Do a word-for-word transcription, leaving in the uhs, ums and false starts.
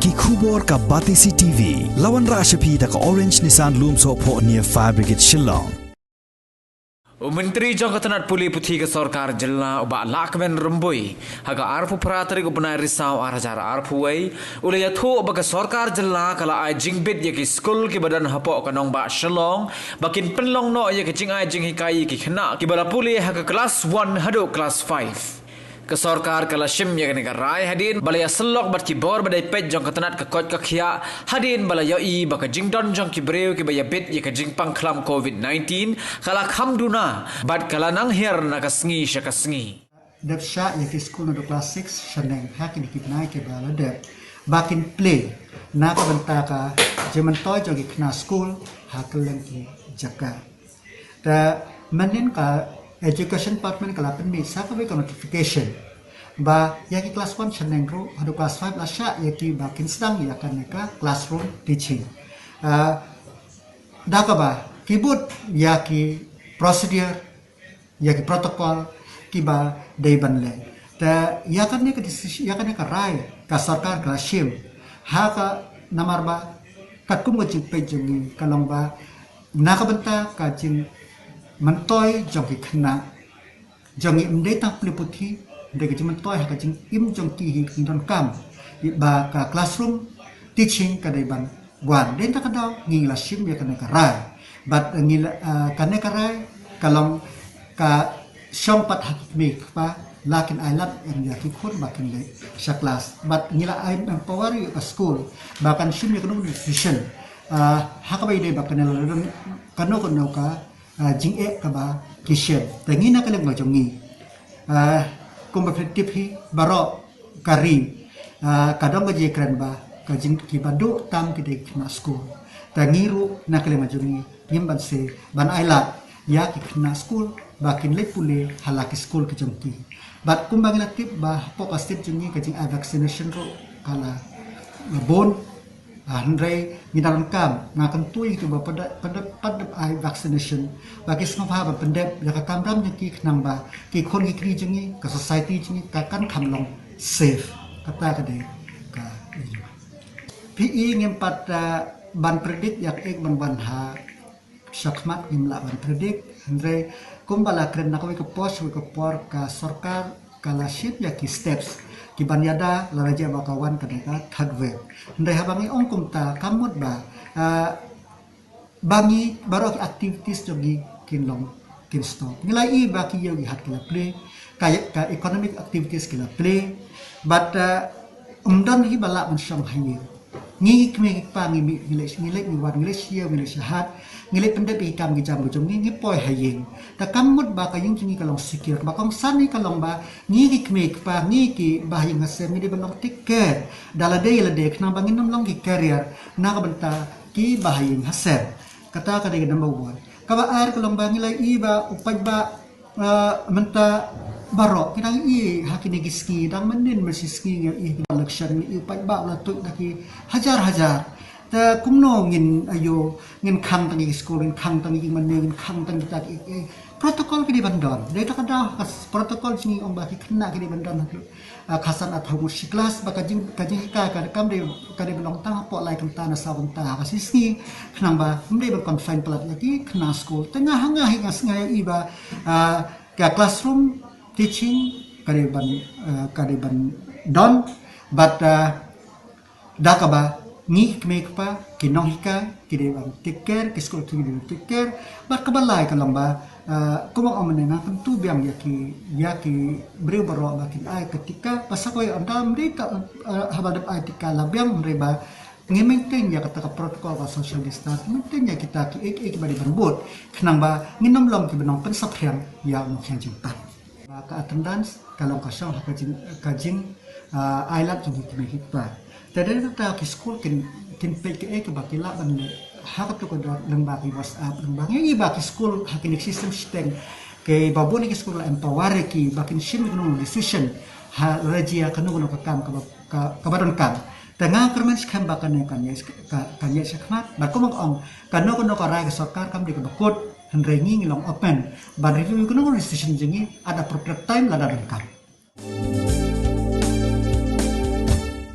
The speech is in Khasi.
Ki khubor ka Batesi T V. La wanrah sha phi da ka Orange Nissan Lumsohphoh near Fire Brigade Shillong. U Myntri jong ka tnat pule puthi ka sorkar jylla u Bah Lahkmen Rymbui, ha ka arphew phra tarik u bnai Risaw ar hajar arphew wei, u la ïathuh ba ka sorkar jylla ka la ai jingbit ïa ki skul kiba don hapoh ka nongbah Shillong ba kin pynlong noh ïa ka jingai jinghikai ïa ki khynnah kiba la pule ha ka klas one haduh klas five. Ka sorkar ka la shim ïa kane ka rai hadien ba la ïasyllok bad ki bor ba dei peit jong ka tnat ka koit ka khiah, hadien ba la ïohi ba ka jingdon jong ki briew kiba ïabit ïa ka jingpang khlam covid nineteen ka la kham duna bad ka la nang hiar na ka sngi sha ka sngi. Dep shah ïa ki skul naduh klas six shaneng ha kine ki bnai kiba la dep ba kin plie na ka bynta ka jingmyntoi jong ki khynnah skul ha kylleng ki jaka. Te mynnin ka Education Department ka la pynmih sa kawei ka notification ba ïa ki klas one shaneng ruh haduh klas five la shah ïa ki ba kin sdang ïa kane ka classroom teaching. Ah, da kaba ki bud ïa ki procedure, ïa ki protocol kiba dei ban leh. Te ïa kane ka decision, ïa kane ka rai ka sorkar ka la shim ha ka namar ba katkum ka jingpeit jong ngi ka long ba na ka bynta ka jingmyntoi jong ki khynnah jong ngi, ym dei tang pule puthi, ym dei ka jingmyntoi ha ka jingim jong ki hi ka jingdonkam ba ka classroom teaching ka dei ban wan. Dei na kata ka daw ngi la shim ïa kane ka rai. Bad ngi la, ah, kane ka rai ka long ka shong pat ha ki kmie ki kpa, la kin ai lad ïa ki khun ba kin leit sha klas. Bad ngi la ai empower ïa ka skul ba kan shim ïa kano kano ka decision, ah, ha kaba ïadei ba kane la don kano kano ka, ah, jingeh kaba ki shem. Te ngi na ka liang ka jong ngi, ah, kumba phi tip hi baroh ka ri, ah, ka don ka jingkren ba ka jing kiba duh tam ki dei ki khynnah skul. Te ngi ruh na ka liang ka jong ngi ngim banse ban ai lad ïa ki khynnah skul ba kin leit pule ha la ki skul ki jong ki. Bad kumba ngi la tip ba hapoh ka state jong ngi ka jingai vaccination ruh ka la bun. Ah, hynrei ngi donkam, nga kyntu ïa kito ba pat dep, pat dep, pat dep ai vaccination ba ki sngewbha ban pyndep ïa ka kamram jong ki khnang ba ki khun ki kri jong ngi, ka society jong ngi ka kan kham long safe. Kata ka dei ka ïa. Phi i ngim pat, ah, ban predict ïa kaei ban wan ha shakhmat, ngim lah ban predict. Hynrei kumba la kren na kawei ka por sha kawei ka por, ka sorkar ka la shim ïa ki steps ki ban ïada lada jia ba ka wan kane ka third wave. Hynrei haba ngi ong kumta ka mut ba, ah, ba ngi baroh ki activities jong ngi kin long kin stop. Ngi la i ba ki ïew ki hat ki la plie, ka, ka economic activities ki la plie. Bad, ah, ym don hi ba lah ban shong ha ïing. Ngi ki kmie ki kpa ngi mih, ngi leit, ngi leit ngi wan, ngi leit sha ïew, ngi leit sha hat, ngi leit pyndep ïa ki kam ki jam ka jong ngi, ngi poi ha ïing. Te ka mut ba ka ïing jong ngi ka long secure, ba kongsan hi ka long ba ngi ki kmie ki kpa, ngi kiba ha ïing ha sem ngi dei ban long take care da lade ïa lade khnang ba ngin ym long ki carrier na ka bynta kiba ha ïing ha sem. Kata ka dei ka number one. Kaba ar ka long ba ngi la i ba u paidbah, ah, mynta baroh ki dang i ha kine ki sngi, dang mynnin mynshi sngi ngi i ha ki election, ngi i u paidbah u la tuid da ki hajar hajar. Te kumno ngin, aïu, ngin khang tang ïa ki skul, ngin khang tang ïa ki mane, ngin khang tang kita ki, eh, protocol ki dei ban don. Dei ta ka daw ka s-, protocol jong ngi ong ba ki khynnah ki dei ban don, ah, khatsan arphew ngut shi klas, ba ka jing, ka jinghikai ka kam dei, ka dei ban long tang hapoh lai kynta ne saw kynta ha ka shi sngi, khnang ba ym dei ban confine palat ïa ki khynnah skul. Te nga ha nga hi nga sngew ïa i ba, ah, ka classroom teaching ka dei ban, ah, ka dei ban don, bad, ah, da kaba ngi ki kmie ki kpa, ki nonghikai ki dei ban take care, ki skul ki dei ban take care. Bad kaba lai ka long ba, ah, kumba ong mynne nga kyntu biang ïa ki, ïa ki briew baroh ba kin ai ka tika, ba sa kawei ynda ym dei ka, ah, haba dep ai tika la biang, hynrei ba ngi maintain ïa kata ka protocol ka social distance, maintain ïa kita kiei kiei kiba dei ban bud, khnang ba ngin ym long kiba nongpynsaphriang ïa u nonghiar jingpang. Ba ka attendance ka long ka shong ha ka jing, ka jing, ah, ai lad jong ki kmie ki kpa. Te dei kata ki skul kin, kin peit kaei kaba ki lah ban leh ha kato ka dor lyngba ki WhatsApp, lyngba ngi i ba ki skul ha kine ki system shiteng kiba bun ki skul la empower ïa ki ba kin shim ïa kano decision ha lada jia kano kano ka kam kaba, ka, kaba donkam. Te nga kyrmen skhem ba kane kan ïa, ka, kan ïa shakhmat. Bad kumba ong, kano kano ka rai ka sorkar kam dei kaba kut, hynrei ngi ngi long open ban review ïa kano kano decision jong ngi at appropriate time lada donkam.